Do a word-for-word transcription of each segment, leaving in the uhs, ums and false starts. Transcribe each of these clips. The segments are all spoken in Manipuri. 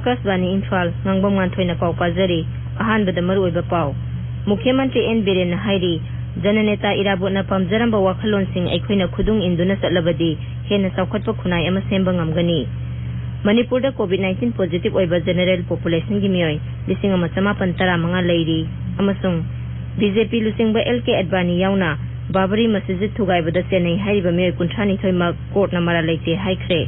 ꯑꯥꯀꯥꯁꯕꯥꯅꯤ ꯏꯝꯐꯥꯜ, ꯉꯥꯡꯕꯝ ꯉꯥꯟꯊꯣꯏꯅ ꯄꯥꯎ ꯄꯥꯖꯔꯤ꯫ ꯑꯍꯥꯟꯕꯗ ꯃꯔꯨꯑꯣꯏꯕ ꯄꯥꯎ꯫ ꯃꯨꯈ꯭ꯌ ꯃꯟꯇ꯭ꯔꯤ ꯑꯦꯟ ꯕꯤꯔꯦꯟꯅ ꯍꯥꯏꯔꯤ, ꯖꯅꯅꯦꯇꯥ ꯏꯔꯥꯕꯣꯠꯅ ꯄꯥꯝꯖꯔꯝꯕ ꯋꯥꯈꯜꯂꯣꯟꯁꯤꯡ ꯑꯩꯈꯣꯏꯅ ꯈꯨꯗꯨꯡ ꯏꯟꯗꯨꯅ ꯆꯠꯂꯕꯗꯤ ꯍꯦꯟꯅ ꯆꯥꯎꯈꯠꯄ ꯈꯨꯟꯅꯥꯏ ꯑꯃ ꯁꯦꯝꯕ ꯉꯝꯒꯅꯤ꯫ ꯃꯅꯤꯄꯨꯔꯗ COVID nineteen positive ꯑꯣꯏꯕ general populationꯒꯤ ꯃꯤꯑꯣꯏ ꯂꯤꯁꯤꯡ ꯑꯃ ꯆꯃꯥꯄꯟ ꯇꯔꯥꯃꯉꯥ ꯂꯩꯔꯤ ꯑꯃꯁꯨꯡ BJP ꯂꯨꯆꯤꯡꯕ ꯑꯦꯜ ꯀꯦ ꯑꯗꯕꯥꯅꯤ ꯌꯥꯎꯅ ꯕꯥꯕꯔꯤ ꯃꯁꯖꯤꯗ ꯊꯨꯒꯥꯏꯕꯗ ꯆꯦꯟꯅꯩ ꯍꯥꯏꯔꯤꯕ ꯃꯤꯑꯣꯏ ꯀꯨꯟꯊ꯭ꯔꯥꯅꯤꯊꯣꯏꯃꯛ ꯀꯣꯔꯠꯅ ꯃꯔꯥꯜ ꯂꯩꯇꯦ ꯍꯥꯏꯈ꯭ꯔꯦ꯫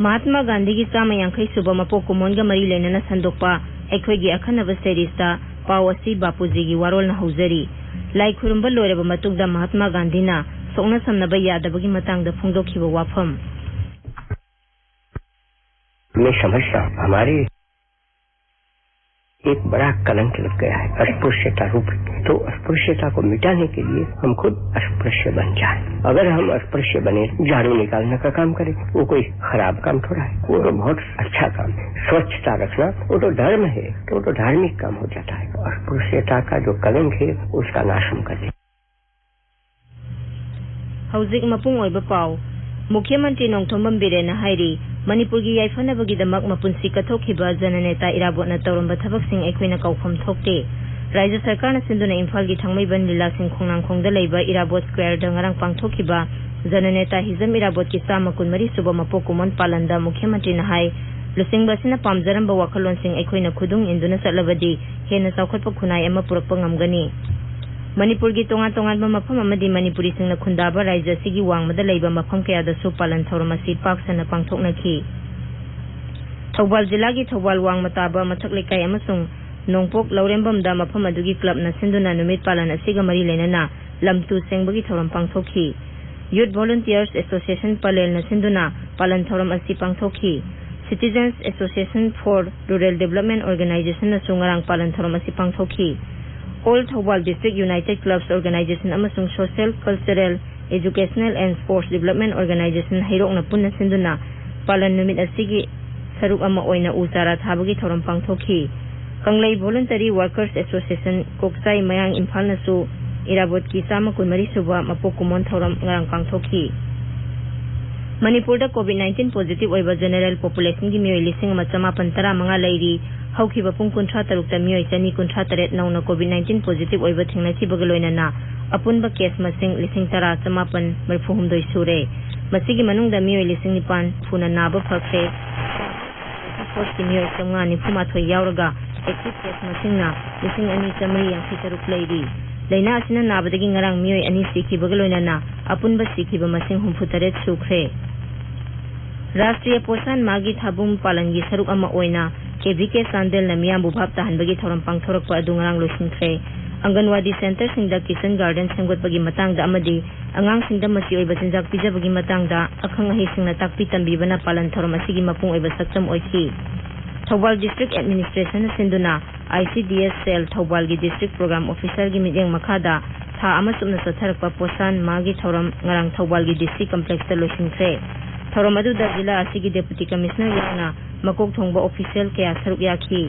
ꯃꯍꯥꯠꯃꯥ ꯒꯥꯟꯙꯤꯒꯤ ꯆꯥꯝꯃ ꯌꯥꯡꯈꯩ ꯁꯨꯕ ꯃꯄꯣꯛ ꯀꯨꯝꯑꯣꯟꯒ ꯃꯔꯤ ꯂꯩꯅꯅ ꯁꯟꯗꯣꯛꯄ ꯑꯩꯈꯣꯏꯒꯤ ꯑꯈꯟꯅꯕ series ꯇ ꯄꯥꯎ ꯑꯁꯤ ꯕꯥꯄꯨꯖꯤꯒꯤ ꯋꯥꯔꯣꯜꯅ ꯍꯧꯖꯔꯤ꯫ ꯂꯥꯏ ꯈꯨꯔꯨꯝꯕ ꯂꯣꯏꯔꯕ ꯃꯇꯨꯡꯗ ꯃꯍꯥꯠꯃꯥ ꯒꯥꯟꯙꯤꯅ ꯁꯣꯛꯅ ꯁꯝꯅꯕ ꯌꯥꯗꯕꯒꯤ ꯃꯇꯥꯡꯗ ꯐꯣꯡꯗꯣꯛꯈꯤꯕ ꯋꯥꯐꯝ꯫ मैं समझता हूँ, हमारे एक बड़ा कलंक लग गया है अस्पृश्यता रूप। तो अस्पृश्यता को मिटाने के लिए हम खुद अस्पृश्य बन जाए। अगर हम अस्पृश्य बने, झाड़ू निकालने का काम करें, वो कोई खराब काम थोड़ा है, वो तो बहुत अच्छा काम है। स्वच्छता रखना वो तो धर्म है, तो वो तो धार्मिक काम हो जाता है। अस्पृश्यता का जो कलंक है, उसका नाश हम कर दें। ꯍꯧꯖꯤꯛ ꯃꯄꯨꯡ ꯑꯣꯏꯕ ꯄꯥꯎ꯫ ꯃꯨꯈ꯭ꯌ ꯃꯟꯇ꯭ꯔꯤ ꯅꯣꯡꯊꯣꯝꯕꯝ ꯕꯤꯔꯦꯟꯅ ꯍꯥꯏꯔꯤ, ꯃꯅꯤꯄꯨꯔꯒꯤ ꯌꯥꯏꯐꯅꯕꯒꯤꯗꯃꯛ ꯃꯄꯨꯟꯁꯤ ꯀꯠꯊꯣꯛꯈꯤꯕ ꯖꯅꯅꯦꯇꯥ ꯏꯔꯥꯕꯣꯠꯅ ꯇꯧꯔꯝꯕ ꯊꯕꯛꯁꯤꯡ ꯑꯩꯈꯣꯏꯅ ꯀꯥꯎꯐꯝ ꯊꯣꯛꯇꯦ꯫ ꯔꯥꯏꯖ꯭ꯌ ꯁꯔꯀꯥꯔꯅ ꯁꯤꯟꯗꯨꯅ ꯏꯝꯐꯥꯜꯒꯤ ꯊꯥꯡꯃꯩꯕꯟ ꯂꯤꯂꯥ ꯁꯤꯡ ꯈꯣꯡꯅꯥꯡꯈꯣꯡꯗ ꯂꯩꯕ ꯏꯔꯥꯕꯣꯠ ꯁ꯭ꯀ꯭ꯋꯥꯔꯗ ꯉꯔꯥꯡ ꯄꯥꯡꯊꯣꯛꯈꯤꯕ ꯖꯅꯅꯦꯇꯥ ꯍꯤꯖꯝ ꯏꯔꯥꯕꯣꯠꯀꯤ ꯆꯥꯝꯃ ꯀꯨꯟꯃꯔꯤ ꯁꯨꯕ ꯃꯄꯣꯛ ꯀꯨꯝꯑꯣꯟ ꯄꯥꯂꯟꯗ ꯃꯨꯈ꯭ꯌ ꯃꯟꯇ꯭ꯔꯤꯅ ꯍꯥꯏ, ꯂꯨꯆꯤꯡꯕ ꯑꯁꯤꯅ ꯄꯥꯝꯖꯔꯝꯕ ꯋꯥꯈꯜꯂꯣꯟꯁꯤꯡ ꯑꯩꯈꯣꯏꯅ ꯈꯨꯗꯨꯡ ꯏꯟꯗꯨꯅ ꯆꯠꯂꯕꯗꯤ ꯍꯦꯟꯅ ꯆꯥꯎꯈꯠꯄ ꯈꯨꯟꯅꯥꯏ ꯑꯃ ꯄꯨꯔꯛꯄ ꯉꯝꯒꯅꯤ꯫ ꯃꯅꯤꯄꯨꯔꯒꯤ ꯇꯣꯉꯥꯟ ꯇꯣꯉꯥꯟꯕ ꯃꯐꯝ ꯑꯃꯗꯤ ꯃꯅꯤꯄꯨꯔꯤꯁꯤꯡꯅ ꯈꯨꯟꯗꯥꯕ ꯔꯥꯏꯖ꯭ꯌ ꯑꯁꯤꯒꯤ ꯋꯥꯡꯃꯗ ꯂꯩꯕ ꯃꯐꯝ ꯀꯌꯥꯗꯁꯨ ꯄꯥꯂꯟ ꯊꯧꯔꯝ ꯑꯁꯤ ꯄꯥꯛ ꯁꯟꯅ ꯄꯥꯡꯊꯣꯛꯅꯈꯤ꯫ ꯊꯧꯕꯥꯜ ꯖꯤꯂꯥꯒꯤ ꯊꯧꯕꯥꯜ ꯋꯥꯡꯃ ꯇꯥꯕ ꯃꯊꯛ ꯂꯩꯀꯥꯏ ꯑꯃꯁꯨꯡ ꯅꯣꯡꯄꯣꯛ ꯂꯧꯔꯦꯝꯕꯝꯗ ꯃꯐꯝ ꯑꯗꯨꯒꯤ ꯀ꯭ꯂꯕꯅ ꯁꯤꯟꯗꯨꯅ ꯅꯨꯃꯤꯠ ꯄꯥꯂꯟ ꯑꯁꯤꯒ ꯃꯔꯤ ꯂꯩꯅꯅ ꯂꯝ ꯇꯨ ꯁꯦꯡꯕꯒꯤ ꯊꯧꯔꯝ ꯄꯥꯡꯊꯣꯛꯈꯤ꯫ Youth Volunteers Association ꯄꯂꯦꯜꯅ ꯁꯤꯟꯗꯨꯅ ꯄꯥꯂꯟ ꯊꯧꯔꯝ ꯑꯁꯤ ꯄꯥꯡꯊꯣꯛꯈꯤ꯫ Citizens Association for Rural Development Organizationꯅꯁꯨ ꯉꯔꯥꯡ ꯄꯥꯂꯟ ꯊꯧꯔꯝ ꯑꯁꯤ ꯄꯥꯡꯊꯣꯛꯈꯤ꯫ All Thoubal District United Clubs Organization ꯑꯃꯁꯨꯡ Social, Cultural, Educational and Sports Development Organization ꯍꯩꯔꯣꯛꯅ ꯄꯨꯟꯅ ꯁꯤꯟꯗꯨꯅ ꯄꯥꯂꯟ ꯅꯨꯃꯤꯠ ꯑꯁꯤꯒꯤ ꯁꯔꯨꯛ ꯑꯃ ꯑꯣꯏꯅ ꯎ ꯆꯥꯔꯥ ꯊꯥꯕꯒꯤ ꯊꯧꯔꯝ ꯄꯥꯡꯊꯣꯛꯈꯤ꯫ ꯀꯪꯂꯩ Voluntary Workers Association, ꯀꯣꯛꯆꯥꯏ, ꯃꯌꯥꯡ ꯏꯝꯐꯥꯜꯅꯁꯨ ꯏꯔꯥꯕꯣꯠꯀꯤ ꯆꯥꯝꯃ ꯀꯨꯟꯃꯔꯤ ꯁꯨꯕ ꯃꯄꯣꯛ ꯀꯨꯝꯑꯣꯟ ꯊꯧꯔꯝ ꯉꯔꯥꯡ ꯄꯥꯡꯊꯣꯛꯈꯤ꯫ ꯃꯅꯤꯄꯨꯔꯗ COVID nineteen positive ꯑꯣꯏꯕ general populationꯒꯤ ꯃꯤꯑꯣꯏ ꯂꯤꯁꯤꯡ ꯑꯃ ꯆꯃꯥꯄꯟ ꯇꯔꯥꯃꯉꯥ ꯂꯩꯔꯤ꯫ ꯍꯧꯈꯤꯕ ꯄꯨꯡ ꯀꯨꯟꯊ꯭ꯔꯥ ꯇꯔꯨꯛꯇ ꯃꯤꯑꯣꯏ ꯆꯅꯤ ꯀꯨꯟꯊ꯭ꯔꯥ ꯇꯔꯦꯠ ꯅꯧꯅ COVID nineteen positive ꯑꯣꯏꯕ ꯊꯦꯡꯅꯈꯤꯕꯒ ꯂꯣꯏꯅꯅ ꯑꯄꯨꯟꯕ case ꯃꯁꯤꯡ ꯂꯤꯁꯤꯡ ꯇꯔꯥ ꯆꯃꯥꯄꯟ ꯃꯔꯤꯐꯨ ꯍꯨꯝꯗꯣꯏ ꯁꯨꯔꯦ꯫ ꯃꯁꯤꯒꯤ ꯃꯅꯨꯡꯗ ꯃꯤꯑꯣꯏ ꯂꯤꯁꯤꯡ ꯅꯤꯄꯥꯟ ꯊꯨꯅ ꯅꯥꯕ ꯐꯈ꯭ꯔꯦ꯫ Forceꯀꯤ ꯃꯤꯑꯣꯏ ꯆꯥꯝꯃꯉꯥ ꯅꯤꯐꯨ ꯃꯥꯊꯣꯏ ꯌꯥꯎꯔꯒ active case ꯃꯁꯤꯡꯅ ꯂꯤꯁꯤꯡ ꯑꯅꯤ ꯆꯥꯝꯃꯔꯤ ꯌꯥꯡꯈꯩ ꯇꯔꯨꯛ ꯂꯩꯔꯤ꯫ ꯂꯥꯏꯅꯥ ꯑꯁꯤꯅ ꯅꯥꯕꯗꯒꯤ ꯉꯔꯥꯡ ꯃꯤꯑꯣꯏ ꯑꯅꯤ ꯁꯤꯈꯤꯕꯒ ꯂꯣꯏꯅꯅ ꯑꯄꯨꯟꯕ ꯁꯤꯈꯤꯕ ꯃꯁꯤꯡ ꯍꯨꯝꯐꯨ ꯇꯔꯦꯠ ꯁꯨꯈ꯭ꯔꯦ꯫ ꯔꯥꯁꯇ꯭ꯔꯤꯌ ꯄꯣꯁꯥꯟ ꯃꯥꯒꯤ ꯊꯥꯕꯨꯝ ꯄꯥꯂꯟꯒꯤ ꯁꯔꯨꯛ ꯑꯃ ꯑꯣꯏꯅ KVK ꯆꯥꯟꯗꯦꯜꯅ ꯃꯤꯌꯥꯝꯕꯨ ꯚꯥꯞ ꯇꯥꯍꯟꯕꯒꯤ ꯊꯧꯔꯝ ꯄꯥꯡꯊꯣꯔꯛꯄ ꯑꯗꯨ ꯉꯔꯥꯡ ꯂꯣꯏꯁꯤꯟꯈ꯭ꯔꯦ꯫ ꯑꯪꯒꯟꯋꯥꯗꯤ centreꯁꯤꯡꯗ kitchen garden ꯁꯦꯝꯒꯠꯄꯒꯤ ꯃꯇꯥꯡꯗ ꯑꯃꯗꯤ ꯑꯉꯥꯡꯁꯤꯡꯗ ꯃꯆꯤ ꯑꯣꯏꯕ ꯆꯤꯟꯖꯥꯛ ꯄꯤꯖꯕꯒꯤ ꯃꯇꯥꯡꯗ ꯑꯈꯪ ꯑꯍꯩꯁꯤꯡꯅ ꯇꯥꯛꯄꯤ ꯇꯝꯕꯤꯕꯅ ꯄꯥꯂꯟ ꯊꯧꯔꯝ ꯑꯁꯤꯒꯤ ꯃꯄꯨꯡ ꯑꯣꯏꯕ ꯁꯛꯇꯝ ꯑꯣꯏꯈꯤ꯫ ꯊꯧꯕꯥꯜ District Administrationꯅ ꯁꯤꯟꯗꯨꯅ ICDS cell ꯊꯧꯕꯥꯜꯒꯤ District Program Officerꯒꯤ ꯃꯤꯠꯌꯦꯡ ꯃꯈꯥꯗ ꯊꯥ ꯑꯃ ꯆꯨꯞꯅ ꯆꯠꯊꯔꯛꯄ ꯄꯣꯁꯥꯟ ꯃꯥꯒꯤ ꯊꯧꯔꯝ ꯉꯔꯥꯡ ꯊꯧꯕꯥꯜꯒꯤ DC Complexꯇ ꯂꯣꯏꯁꯤꯟꯈ꯭ꯔꯦ꯫ ꯊꯧꯔꯝ ꯑꯗꯨꯗ ꯖꯤꯂꯥ ꯑꯁꯤꯒꯤ Deputy Commissioner ꯌꯥꯎꯅ ꯃꯀꯣꯛ ꯊꯣꯡꯕ official ꯀꯌꯥ ꯁꯔꯨꯛ ꯌꯥꯈꯤ꯫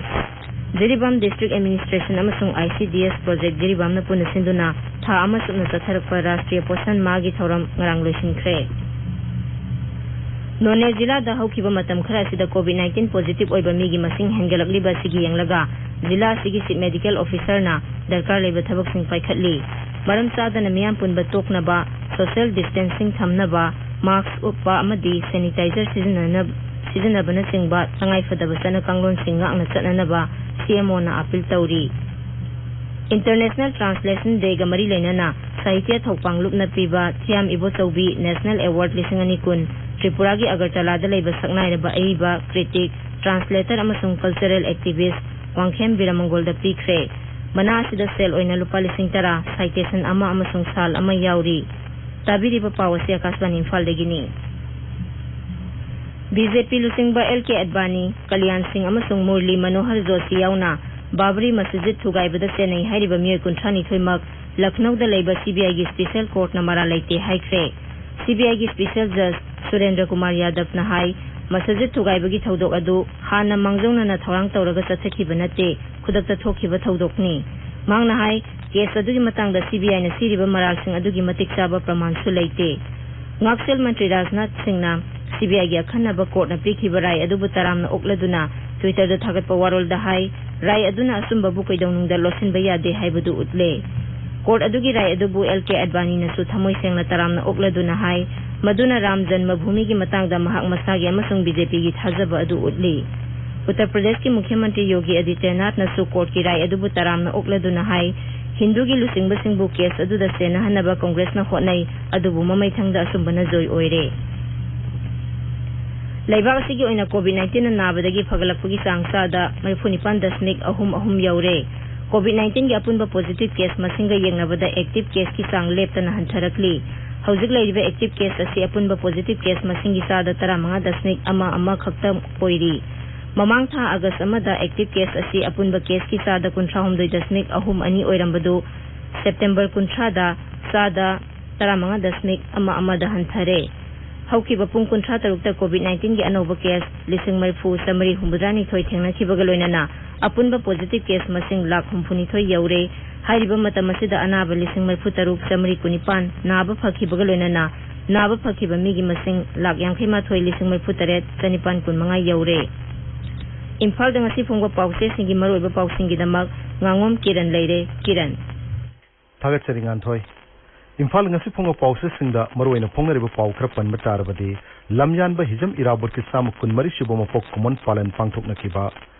ꯖꯤꯔꯤꯕꯥꯝ District Administration ꯑꯃꯁꯨꯡ ICDS Project ꯖꯤꯔꯤꯕꯥꯝꯅ ꯄꯨꯟꯅ ꯁꯤꯟꯗꯨꯅ ꯊꯥ ꯑꯃ ꯆꯨꯞꯅ ꯆꯠꯊꯔꯛꯄ ꯔꯥꯁꯇ꯭ꯔꯤꯌ ꯄꯣꯁꯟ ꯃꯥꯒꯤ ꯊꯧꯔꯝ ꯉꯔꯥꯡ ꯂꯣꯏꯁꯤꯟꯈ꯭ꯔꯦ꯫ ꯅꯣꯅꯦ ꯖꯤꯂꯥꯗ ꯍꯧꯈꯤꯕ ꯃꯇꯝ ꯈꯔ ꯑꯁꯤꯗ COVID nineteen positive ꯑꯣꯏꯕ ꯃꯤꯒꯤ ꯃꯁꯤꯡ ꯍꯦꯟꯒꯠꯂꯛꯂꯤꯕ ꯑꯁꯤꯒꯤ ꯌꯦꯡꯂꯒ ꯖꯤꯂꯥ ꯑꯁꯤꯒꯤ Chief Medical Officerꯅ ꯗꯔꯀꯥꯔ ꯂꯩꯕ ꯊꯕꯛꯁꯤꯡ ꯄꯥꯏꯈꯠꯂꯤ꯫ ꯃꯔꯝ ꯆꯥꯗꯅ ꯃꯤꯌꯥꯝ ꯄꯨꯟꯕ ꯇꯣꯛꯅꯕ, social distancing ꯊꯝꯅꯕ, mask ꯎꯞꯄ ꯑꯃꯗꯤ sanitizer ꯁꯤꯖꯤꯟꯅꯅ-, ꯁꯤꯖꯤꯟꯅꯕꯅꯆꯤꯡꯕ ꯇꯉꯥꯏꯐꯗꯕ ꯆꯠꯅ ꯀꯥꯡꯂꯣꯟꯁꯤꯡ ꯉꯥꯛꯅ ꯆꯠꯅꯅꯕ CMOꯅ appeal ꯇꯧꯔꯤ꯫ International Translation Dayꯒ ꯃꯔꯤ ꯂꯩꯅꯅ ꯁꯥꯍꯤꯇ꯭ꯌ ꯊꯧꯄꯥꯡ ꯂꯨꯞꯅ ꯄꯤꯕ ꯊꯤꯌꯥꯝ ꯏꯕꯣꯆꯧꯕꯤ National Award ꯂꯤꯁꯤꯡ ꯑꯅꯤ ꯀꯨꯟ ꯇ꯭ꯔꯤꯄꯨꯔꯥꯒꯤ ꯑꯒꯔꯇꯂꯥꯗ ꯂꯩꯕ ꯁꯛꯅꯥꯏꯔꯕ ꯑꯏꯕ, critic, translator ꯑꯃꯁꯨꯡ cultural activist ꯋꯥꯡꯈꯦꯝ ꯕꯤꯔꯃꯪꯒꯣꯜꯗ ꯄꯤꯈ꯭ꯔꯦ꯫ ꯃꯅꯥ ꯑꯁꯤꯗ ꯁꯦꯜ ꯑꯣꯏꯅ ꯂꯨꯄꯥ ꯂꯤꯁꯤꯡ ꯇꯔꯥ, citation ꯑꯃ ꯑꯃꯁꯨꯡ ꯁꯥꯜ ꯑꯃ ꯌꯥꯎꯔꯤ꯫ ꯇꯥꯕꯤꯔꯤꯕ ꯄꯥꯎ ꯑꯁꯤ ꯑꯀꯥꯁꯕꯥꯅꯤ ꯏꯝꯐꯥꯜꯗꯒꯤꯅꯤ꯫ BJP ꯂꯨꯆꯤꯡꯕ L K ꯑꯗꯕꯥꯅꯤ, ꯀꯂꯤꯌꯥꯟ ꯁꯤꯡ ꯑꯃꯁꯨꯡ ꯃꯨꯔꯂꯤ ꯃꯅꯣꯍꯔ ꯖꯣꯁꯤ ꯌꯥꯎꯅ ꯕꯥꯕ꯭ꯔꯤ ꯃꯁꯖꯤꯗ ꯊꯨꯒꯥꯏꯕꯗ ꯆꯦꯟꯅꯩ ꯍꯥꯏꯔꯤꯕ ꯃꯤꯑꯣꯏ ꯀꯨꯟꯊ꯭ꯔꯥ ꯅꯤꯊꯣꯏꯃꯛ ꯂꯈꯅꯧꯗ ꯂꯩꯕ CBIꯒꯤ Special Courtꯅ ꯃꯔꯥꯜ ꯂꯩꯇꯦ ꯍꯥꯏꯈ꯭ꯔꯦ꯫ CBIꯒꯤ Special Judge ꯁꯨꯔꯦꯟꯗ꯭ꯔ ꯀꯨꯃꯥꯔ ꯌꯥꯗꯕꯅ ꯍꯥꯏ, ꯃꯁꯖꯤꯗ ꯊꯨꯒꯥꯏꯕꯒꯤ ꯊꯧꯗꯣꯛ ꯑꯗꯨ ꯍꯥꯟꯅ ꯃꯥꯡꯖꯧꯅꯅ ꯊꯧꯔꯥꯡ ꯇꯧꯔꯒ ꯆꯠꯊꯈꯤꯕ ꯅꯠꯇꯦ, ꯈꯨꯗꯛꯇ ꯊꯣꯛꯈꯤꯕ ꯊꯧꯗꯣꯛꯅꯤ꯫ ꯃꯍꯥꯛꯅ ꯍꯥꯏ, ꯀꯦꯁ ꯑꯗꯨꯒꯤ ꯃꯇꯥꯡꯗ ꯁꯤꯕꯤꯑꯥꯏꯅ ꯁꯤꯔꯤꯕ ꯃꯔꯥꯜꯁꯤꯡ ꯑꯗꯨꯒꯤ ꯃꯇꯤꯛ ꯆꯥꯕ ꯄ꯭ꯔꯃꯥꯟꯁꯨ ꯂꯩꯇꯦ꯫ ꯉꯥꯛꯁꯦꯜ ꯃꯟꯇ꯭ꯔꯤ ꯔꯥꯖꯅꯥꯊ ꯁꯤꯡꯅ ꯁꯤꯕꯤꯑꯥꯏꯒꯤ ꯑꯈꯟꯅꯕ ꯀꯣꯔꯠꯅ ꯄꯤꯈꯤꯕ ꯔꯥꯏ ꯑꯗꯨꯕꯨ ꯇꯔꯥꯝꯅ ꯑꯣꯛꯂꯗꯨꯅ Twitter-ꯗ ꯊꯥꯒꯠꯄ ꯋꯥꯔꯣꯜꯗ ꯍꯥꯏ, ꯔꯥꯏ ꯑꯗꯨꯅ ꯑꯆꯨꯝꯕꯕꯨ ꯀꯩꯗꯧꯅꯨꯡꯗ ꯂꯣꯠꯁꯤꯟꯕ ꯌꯥꯗꯦ ꯍꯥꯏꯕꯗꯨ ꯎꯠꯂꯦ꯫ ꯀꯣꯔꯠ ꯑꯗꯨꯒꯤ ꯔꯥꯏ ꯑꯗꯨꯕꯨ ꯑꯦꯜ ꯀꯦ ꯑꯗꯕꯥꯅꯤꯅꯁꯨ ꯊꯃꯣꯏ ꯁꯦꯡꯅ ꯇꯔꯥꯝꯅ ꯑꯣꯛꯂꯗꯨꯅ ꯍꯥꯏ, ꯃꯗꯨꯅ ꯔꯥꯝ ꯖꯟꯃ ꯚꯨꯃꯤꯒꯤ ꯃꯇꯥꯡꯗ ꯃꯍꯥꯛ ꯃꯁꯥꯒꯤ ꯑꯃꯁꯨꯡ ꯕꯤ ꯖꯦ ꯄꯤꯒꯤ ꯊꯥꯖꯕ ꯑꯗꯨ ꯎꯠꯂꯤ꯫ ꯎꯠꯇꯔ ꯄ꯭ꯔꯗꯦꯁꯀꯤ ꯃꯨꯈ꯭ꯌ ꯃꯟꯇ꯭ꯔꯤ ꯌꯣꯒꯤ ꯑꯥꯗꯤꯇ꯭ꯌꯅꯥꯊꯅꯁꯨ ꯀꯣꯔꯠꯀꯤ ꯔꯥꯏ ꯑꯗꯨꯕꯨ ꯇꯔꯥꯝꯅ ꯑꯣꯛꯂꯗꯨꯅ ꯍꯥꯏ, ꯍꯤꯟꯗꯨꯒꯤ ꯂꯨꯆꯤꯡꯕꯁꯤꯡꯕꯨ ꯀꯦꯁ ꯑꯗꯨꯗ ꯆꯦꯟꯅꯍꯟꯅꯕ ꯀꯣꯡꯒ꯭ꯔꯦꯁꯅ ꯍꯣꯠꯅꯩ, ꯑꯗꯨꯕꯨ ꯃꯃꯩꯊꯪꯗ ꯑꯆꯨꯝꯕꯅ ꯖꯣꯏ ꯑꯣꯏꯔꯦ꯫ ꯂꯩꯕꯥꯛ ꯑꯁꯤꯒꯤ ꯑꯣꯏꯅ ꯀꯣꯚꯤꯗ ꯅꯥꯏꯟꯇꯤꯟꯅ ꯅꯥꯕꯗꯒꯤ ꯐꯒꯠꯂꯛꯄꯒꯤ ꯆꯥꯡ ꯆꯥꯗ ꯃꯔꯤꯐꯨ ꯅꯤꯄꯥꯟ ꯗꯁꯃꯤꯛ ꯑꯍꯨꯝ ꯑꯍꯨꯝ ꯌꯧꯔꯦ꯫ ꯀꯣꯚꯤꯗ ꯅꯥꯏꯟꯇꯤꯟꯒꯤ ꯑꯄꯨꯟꯕ ꯄꯣꯖꯤꯇꯤꯚ ꯀꯦꯁ ꯃꯁꯤꯡꯒ ꯌꯦꯡꯅꯕꯗ ꯑꯦꯛꯇꯤꯚ ꯀꯦꯁꯀꯤ ꯆꯥꯡ ꯂꯦꯞꯇꯅ ꯍꯟꯊꯔꯛꯂꯤ꯫ ꯍꯧꯖꯤꯛ ꯂꯩꯔꯤꯕ ꯑꯦꯛꯇꯤꯚ ꯀꯦꯁ ꯑꯁꯤ ꯑꯄꯨꯟꯕ ꯄꯣꯖꯤꯇꯤꯚ ꯀꯦꯁ ꯃꯁꯤꯡꯒꯤ ꯆꯥꯗ ꯇꯔꯥꯃꯉꯥ ꯗꯁꯃꯤꯛ ꯑꯃ ꯑꯃ ꯈꯛꯇ ꯑꯣꯏꯔꯤ꯫ ꯃꯃꯥꯡ ꯊꯥ ꯑꯥꯒꯁ ꯑꯃꯗ ꯑꯦꯛꯇꯤꯚ ꯀꯦꯁ ꯑꯁꯤ ꯑꯄꯨꯟꯕ ꯀꯦꯁꯀꯤ ꯆꯥꯗ ꯀꯨꯟꯊ꯭ꯔꯥꯍꯨꯝꯗꯣꯏ ꯗꯁꯃꯤꯛ ꯑꯍꯨꯝ ꯑꯅꯤ ꯑꯣꯏꯔꯝꯕꯗꯨ ꯁꯦꯞꯇꯦꯝꯕꯔ ꯀꯨꯟꯊ꯭ꯔꯥꯗ ꯆꯥꯗ ꯇꯔꯥꯃꯉꯥ ꯗꯁꯃꯤꯛ ꯑꯃ ꯑꯃꯗ ꯍꯟꯊꯔꯦ꯫ ꯍꯧꯈꯤꯕ ꯄꯨꯡ ꯀꯨꯟꯊ꯭ꯔꯥ ꯇꯔꯨꯛꯇ ꯀꯣꯚꯤꯗ ꯅꯥꯏꯟꯇꯤꯟꯒꯤ ꯑꯅꯧꯕ ꯀꯦꯁ ꯂꯤꯁꯤꯡ ꯃꯔꯤꯐꯨ ꯆꯥꯃꯔꯤ ꯍꯨꯝꯐꯨꯇꯔꯥꯅꯤꯊꯣꯏ ꯊꯦꯡꯅꯈꯤꯕꯒ ꯂꯣꯏꯅꯅ ꯑꯄꯨꯟꯕ ꯄꯣꯖꯤꯇꯤꯚ ꯀꯦꯁ ꯃꯁꯤꯡ ꯂꯥꯈ ꯍꯨꯝꯐꯨꯅꯤꯊꯣꯏ ꯌꯧꯔꯦ꯫ ꯍꯥꯏꯔꯤꯕ ꯃꯇꯝ ꯑꯁꯤꯗ ꯑꯅꯥꯕ ꯂꯤꯁꯤꯡ ꯃꯔꯤꯐꯨ ꯇꯔꯨꯛ ꯆꯥꯃꯔꯤ ꯀꯨꯟꯅꯤꯄꯥꯟ ꯅꯥꯕ ꯐꯈꯤꯕꯒ ꯂꯣꯏꯅꯅ ꯅꯥꯕ ꯐꯈꯤꯕ ꯃꯤꯒꯤ ꯃꯁꯤꯡ ꯂꯥꯈ ꯌꯥꯡꯈꯩ ꯃꯥꯊꯣꯏ ꯂꯤꯁꯤꯡ ꯃꯔꯤꯐꯨ ꯇꯔꯦꯠ ꯆꯅꯤꯄꯥꯟ ꯀꯨꯟꯃꯉꯥ ꯌꯧꯔꯦ꯫ ꯏꯝꯐꯥꯜꯗ ꯉꯁꯤ ꯐꯣꯡꯕ ꯄꯥꯎꯆꯦꯁꯤꯡꯒꯤ ꯃꯔꯨꯑꯣꯏꯕ ꯄꯥꯎꯁꯤꯡꯒꯤꯗꯃꯛ ꯉꯥꯉꯣꯝ ꯀꯤꯔꯟ ꯂꯩꯔꯦ꯫ ꯀꯤꯔꯟ꯫ ꯊꯥꯒꯠꯆꯔꯤ, ꯉꯥꯟꯊꯣꯏ꯫ ꯏꯝꯐꯥꯜ ꯉꯁꯤ ꯐꯣꯡꯕ ꯄꯥꯎꯆꯦꯁꯤꯡꯗ ꯃꯔꯨꯑꯣꯏꯅ ꯐꯣꯡꯅꯔꯤꯕ ꯄꯥꯎ ꯈꯔ ꯄꯟꯕ ꯇꯥꯔꯕꯗꯤ, ꯂꯝꯌꯥꯟꯕ ꯍꯤꯖꯝ ꯏꯔꯥꯕꯣꯠꯀꯤ ꯆꯥꯝꯃ ꯀꯨꯟꯃꯔꯤ ꯁꯨꯕ ꯃꯄꯣꯛ ꯀꯨꯝꯑꯣꯟ ꯄꯥꯂꯟ ꯄꯥꯡꯊꯣꯛꯅꯈꯤꯕ,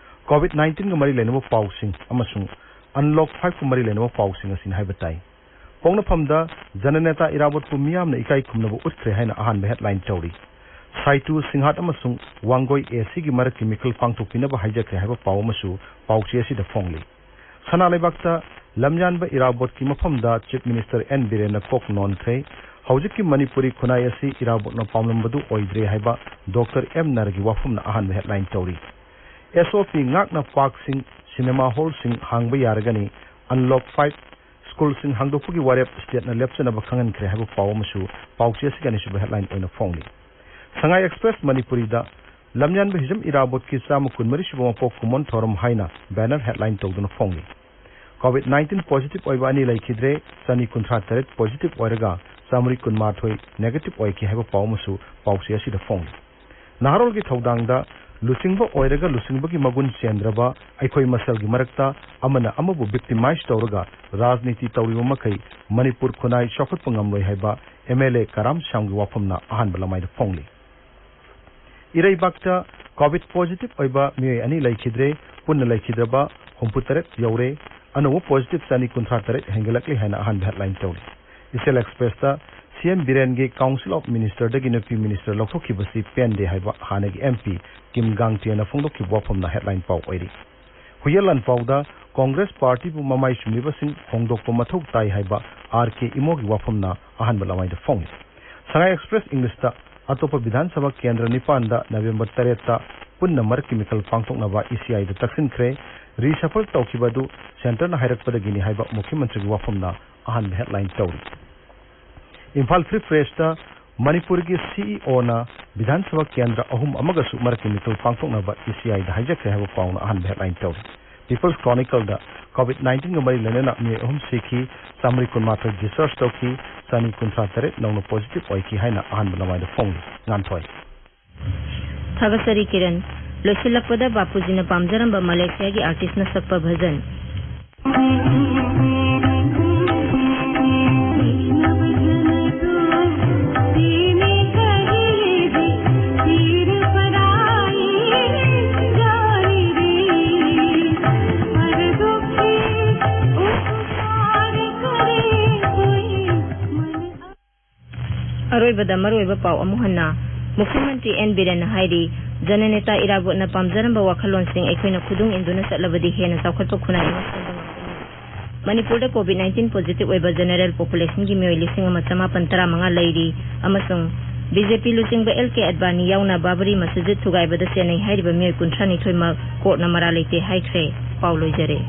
ꯀꯣꯚꯤꯗ ꯅꯥꯏꯟꯇꯤꯟꯒ ꯃꯔꯤ ꯂꯩꯅꯕ ꯄꯥꯎꯁꯤꯡ ꯑꯃꯁꯨꯡ ꯑꯟꯂꯣꯛ ꯐꯥꯏꯚꯀ ꯃꯔꯤ ꯂꯩꯅꯕ ꯄꯥꯎꯁꯤꯡ ꯑꯁꯤꯅꯤ ꯍꯥꯏꯕ ꯇꯥꯏ꯫ ꯄꯣꯛꯅꯐꯝꯗ ꯖꯅꯅꯦꯇꯥ ꯏꯔꯥꯕꯣꯠꯄꯨ ꯃꯤꯌꯥꯝꯅ ꯏꯀꯥꯏ ꯈꯨꯝꯅꯕ ꯎꯠꯈ꯭ꯔꯦ ꯍꯥꯏꯅ ꯑꯍꯥꯟꯕ ꯍꯦꯗꯂꯥꯏꯟ ꯇꯧꯔꯤ꯫ ꯁꯥꯏꯇꯨ ꯁꯤꯡꯍꯥꯠ ꯑꯃꯁꯨꯡ ꯋꯥꯡꯒꯣꯏ ꯑꯦ ꯁꯤꯒꯤ ꯃꯔꯛꯀꯤ ꯃꯤꯈꯜ ꯄꯥꯡꯊꯣꯛꯄꯤꯅꯕ ꯍꯥꯏꯖꯈ꯭ꯔꯦ ꯍꯥꯏꯕ ꯄꯥꯎ ꯑꯃꯁꯨ ꯄꯥꯎꯆꯦ ꯑꯁꯤꯗ ꯐꯣꯡꯂꯤ꯫ ꯁꯅꯥ ꯂꯩꯕꯥꯛꯇ ꯂꯝꯌꯥꯟꯕ ꯏꯔꯥꯕꯣꯠꯀꯤ ꯃꯐꯝꯗ ꯆꯤꯐ ꯃꯤꯅꯤꯁꯇꯔ ꯑꯦꯟ ꯕꯤꯔꯦꯟꯅ ꯀꯣꯛ ꯅꯣꯟꯈ꯭ꯔꯦ꯫ ꯍꯧꯖꯤꯛꯀꯤ ꯃꯅꯤꯄꯨꯔꯤ ꯈꯨꯟꯅꯥꯏ ꯑꯁꯤ ꯏꯔꯥꯕꯣꯠꯅ ꯄꯥꯝꯂꯝꯕꯗꯨ ꯑꯣꯏꯗ꯭ꯔꯦ ꯍꯥꯏꯕ ꯗꯣꯛꯇꯔ ꯑꯦꯝ ꯅꯔꯒꯤ ꯋꯥꯐꯝꯅ ꯑꯍꯥꯟꯕ ꯍꯦꯗꯂꯥꯏꯟ ꯇꯧꯔꯤ꯫ ꯑꯦꯁ ꯑꯣ ꯄꯤ ꯉꯥꯛꯅ ꯄꯥꯔꯛꯁꯤꯡ, ꯁꯤꯅꯦꯃꯥ ꯍꯣꯜꯁꯤꯡ ꯍꯥꯡꯕ ꯌꯥꯔꯒꯅꯤ꯫ ꯑꯟꯂꯣꯛ ꯐꯥꯏꯚ, ꯁ꯭ꯀꯨꯜꯁꯤꯡ ꯍꯥꯡꯗꯣꯛꯄꯒꯤ ꯋꯥꯔꯦꯞ ꯁ꯭ꯇꯦꯠꯅ ꯂꯦꯞꯆꯅꯕ ꯈꯪꯍꯟꯈ꯭ꯔꯦ ꯍꯥꯏꯕ ꯄꯥꯎ ꯑꯃꯁꯨ ꯄꯥꯎꯆꯦ ꯑꯁꯤꯒꯤ ꯑꯅꯤꯁꯨꯕ ꯍꯦꯗꯂꯥꯏꯟ ꯑꯣꯏꯅ ꯐꯣꯡꯂꯤ꯫ ꯁꯉꯥꯏ ꯑꯦꯛꯁꯄ꯭ꯔꯦꯁ ꯃꯅꯤꯄꯨꯔꯤꯗ ꯂꯝꯌꯥꯟꯕ ꯍꯤꯖꯝ ꯏꯔꯥꯕꯣꯠꯀꯤ ꯆꯥꯝꯃ ꯀꯨꯟꯃꯔꯤ ꯁꯨꯕ ꯃꯄꯣꯛ ꯀꯨꯝꯑꯣꯟ ꯊꯧꯔꯝ ꯍꯥꯏꯅ banner headline ꯇꯧꯗꯨꯅ ꯐꯣꯡꯂꯤ꯫ COVID nineteen positive ꯑꯣꯏꯕ ꯑꯅꯤ ꯂꯩꯈꯤꯗ꯭ꯔꯦ, ꯆꯅꯤ ꯀꯨꯟꯊ꯭ꯔꯥ ꯇꯔꯦꯠ positive ꯑꯣꯏꯔꯒ ꯆꯥꯃꯔꯤ ꯀꯨꯟꯃꯥꯊꯣꯏ negative ꯑꯣꯏꯈꯤ ꯍꯥꯏꯕ ꯄꯥꯎ ꯑꯃꯁꯨ ꯄꯥꯎꯆꯦ ꯑꯁꯤꯗ ꯐꯣꯡꯂꯤ꯫ ꯅꯍꯥꯔꯣꯜꯒꯤ ꯊꯧꯗꯥꯡꯗ ꯂꯨꯆꯤꯡꯕ ꯑꯣꯏꯔꯒ ꯂꯨꯆꯤꯡꯕꯒꯤ ꯃꯒꯨꯟ ꯆꯦꯟꯗ꯭ꯔꯕ ꯑꯩꯈꯣꯏ ꯃꯁꯦꯜꯒꯤ ꯃꯔꯛꯇ ꯑꯃꯅ ꯑꯃꯕꯨ victimize ꯇꯧꯔꯒ ꯔꯥꯖꯅꯤꯇꯤ ꯇꯧꯔꯤꯕ ꯃꯈꯩ ꯃꯅꯤꯄꯨꯔ ꯈꯨꯟꯅꯥꯏ ꯆꯥꯎꯈꯠꯄ ꯉꯝꯂꯣꯏ ꯍꯥꯏꯕ MLA ꯀꯔꯥꯝ ꯁ꯭ꯌꯥꯝꯒꯤ ꯋꯥꯐꯝꯅ ꯑꯍꯥꯟꯕ ꯂꯃꯥꯏꯗ ꯐꯣꯡꯂꯤ꯫ ꯏꯔꯩꯕꯥꯛꯇ COVID positive ꯑꯣꯏꯕ ꯃꯤꯑꯣꯏ ꯑꯅꯤ ꯂꯩꯈꯤꯗ꯭ꯔꯦ, ꯄꯨꯟꯅ ꯂꯩꯈꯤꯗ꯭ꯔꯕ ꯍꯨꯝꯐꯨ ꯇꯔꯦꯠ ꯌꯧꯔꯦ, ꯑꯅꯧꯕ positive ꯆꯅꯤ ꯀꯨꯟꯊ꯭ꯔꯥ ꯇꯔꯦꯠ ꯍꯦꯟꯒꯠꯂꯛꯂꯤ ꯍꯥꯏꯅ ꯑꯍꯥꯟꯕ headline ꯇꯧꯔꯤ꯫ ꯏꯆꯦꯜ Expressꯇ CM ꯕꯤꯔꯦꯟꯒꯤ Council of Ministerꯗꯒꯤ ꯅꯨꯄꯤ minister ꯂꯧꯊꯣꯛꯈꯤꯕꯁꯤ ꯄꯦꯟꯗꯦ ꯍꯥꯏꯕ ꯍꯥꯟꯅꯒꯤ MP ꯀꯤꯝ ꯒꯥꯡꯇꯤꯌꯥꯅ ꯐꯣꯡꯗꯣꯛꯈꯤꯕ ꯋꯥꯐꯝꯅ headline ꯄꯥꯎ ꯑꯣꯏꯔꯤ꯫ ꯍꯨꯏꯌꯦꯟ ꯂꯥꯟꯄꯥꯎꯗ Congress partyꯕꯨ ꯃꯃꯥꯏ ꯆꯨꯝꯂꯤꯕꯁꯤꯡ ꯍꯣꯡꯗꯣꯛꯄ ꯃꯊꯧ ꯇꯥꯏ ꯍꯥꯏꯕ R K ꯏꯃꯣꯒꯤ ꯋꯥꯐꯝꯅ ꯑꯍꯥꯟꯕ ꯂꯃꯥꯏꯗ ꯐꯣꯡꯂꯤ꯫ ꯁꯉꯥꯏ Express Englishꯇ ꯑꯇꯣꯞꯄ ꯕꯤꯙꯥꯟ ꯁꯚꯥ ꯀꯦꯟꯗ꯭ꯔ ꯅꯤꯄꯥꯟꯗ November ꯇꯔꯦꯠꯇ ꯄꯨꯟꯅ ꯃꯔꯛꯀꯤ ꯃꯤꯈꯜ ꯄꯥꯡꯊꯣꯛꯅꯕ ECIꯗ ꯇꯛꯁꯤꯟꯈ꯭ꯔꯦ꯫ Reshuffle ꯇꯧꯈꯤꯕ ꯑꯗꯨ centreꯅ ꯍꯥꯏꯔꯛꯄꯗꯒꯤꯅꯤ ꯍꯥꯏꯕ ꯃꯨꯈ꯭ꯌ ꯃꯟꯇ꯭ꯔꯤꯒꯤ ꯋꯥꯐꯝꯅ ꯑꯍꯥꯟꯕ headline ꯇꯧꯔꯤ꯫ ꯏꯝꯐꯥꯜ Free Pressꯇ ꯃꯅꯤꯄꯨꯔꯒꯤ CEOꯅ ꯕꯤꯙꯥꯟ ꯁꯚꯥ ꯀꯦꯟꯗ꯭ꯔ ꯑꯍꯨꯝ ꯑꯃꯒꯁꯨ ꯃꯔꯛꯀꯤ ꯃꯤꯈꯜ ꯄꯥꯡꯊꯣꯛꯅꯕ ECIꯗ ꯍꯥꯏꯖꯈ꯭ꯔꯦ ꯍꯥꯏꯕ ꯄꯥꯎꯅ ꯑꯍꯥꯟꯕ headline ꯇꯧꯔꯤ꯫ People's Chronicleꯗ COVID nineteenꯒ ꯃꯔꯤ ꯂꯩꯅꯅ ꯃꯤꯑꯣꯏ ꯑꯍꯨꯝ ꯁꯤꯈꯤ, ꯆꯥꯃꯔꯤ ꯀꯨꯟꯃꯥꯊꯣꯏ discharge ꯇꯧꯈꯤ, ꯆꯅꯤ ꯀꯨꯟꯊ꯭ꯔꯥ ꯇꯔꯦꯠ ꯅꯧꯅ positive ꯑꯣꯏꯈꯤ ꯍꯥꯏꯅ ꯑꯍꯥꯟꯕ ꯂꯃꯥꯏꯗ ꯐꯣꯡꯂꯤ꯫ ꯉꯥꯟꯊꯣꯏ꯫ ꯊꯥꯒꯠꯆꯔꯤ ꯀꯤꯔꯟ꯫ ꯂꯣꯏꯁꯤꯜꯂꯛꯄꯗ ꯕꯥꯄꯨꯖꯤꯅ ꯄꯥꯝꯖꯔꯝꯕ ꯃꯂꯦꯁꯤꯌꯥꯒꯤ artistꯅ ꯁꯛꯄ ꯚꯖꯟ꯫ ꯑꯔꯣꯏꯕꯗ ꯃꯔꯨꯑꯣꯏꯕ ꯄꯥꯎ ꯑꯃꯨꯛ ꯍꯟꯅ꯫ ꯃꯨꯈ꯭ꯌ ꯃꯟꯇ꯭ꯔꯤ ꯑꯦꯟ ꯕꯤꯔꯦꯟꯅ ꯍꯥꯏꯔꯤ, ꯖꯅꯅꯦꯇꯥ ꯏꯔꯥꯕꯣꯠꯅ ꯄꯥꯝꯖꯔꯝꯕ ꯋꯥꯈꯜꯂꯣꯟꯁꯤꯡ ꯑꯩꯈꯣꯏꯅ ꯈꯨꯗꯨꯡ ꯏꯟꯗꯨꯅ ꯆꯠꯂꯕꯗꯤ ꯍꯦꯟꯅ ꯆꯥꯎꯈꯠꯄ ꯈꯨꯟꯅꯥꯏ ꯑꯃ ꯁꯦꯝꯕ ꯉꯝꯒꯅꯤ꯫ ꯃꯅꯤꯄꯨꯔꯗ COVID nineteen positive ꯑꯣꯏꯕ general populationꯒꯤ ꯃꯤꯑꯣꯏ ꯂꯤꯁꯤꯡ ꯑꯃ ꯆꯃꯥꯄꯟ ꯇꯔꯥꯃꯉꯥ ꯂꯩꯔꯤ ꯑꯃꯁꯨꯡ BJP ꯂꯨꯆꯤꯡꯕ ꯑꯦꯜ ꯀꯦ ꯑꯗꯕꯥꯅꯤ ꯌꯥꯎꯅ ꯕꯥꯕꯔꯤ ꯃꯁꯖꯤꯗ ꯊꯨꯒꯥꯏꯕꯗ ꯆꯦꯟꯅꯩ ꯍꯥꯏꯔꯤꯕ ꯃꯤꯑꯣꯏ ꯀꯨꯟꯊ꯭ꯔꯥꯅꯤꯊꯣꯏꯃꯛ ꯀꯣꯔꯠꯅ ꯃꯔꯥꯜ ꯂꯩꯇꯦ ꯍꯥꯏꯈ꯭ꯔꯦ꯫ ꯄꯥꯎ ꯂꯣꯏꯖꯔꯦ꯫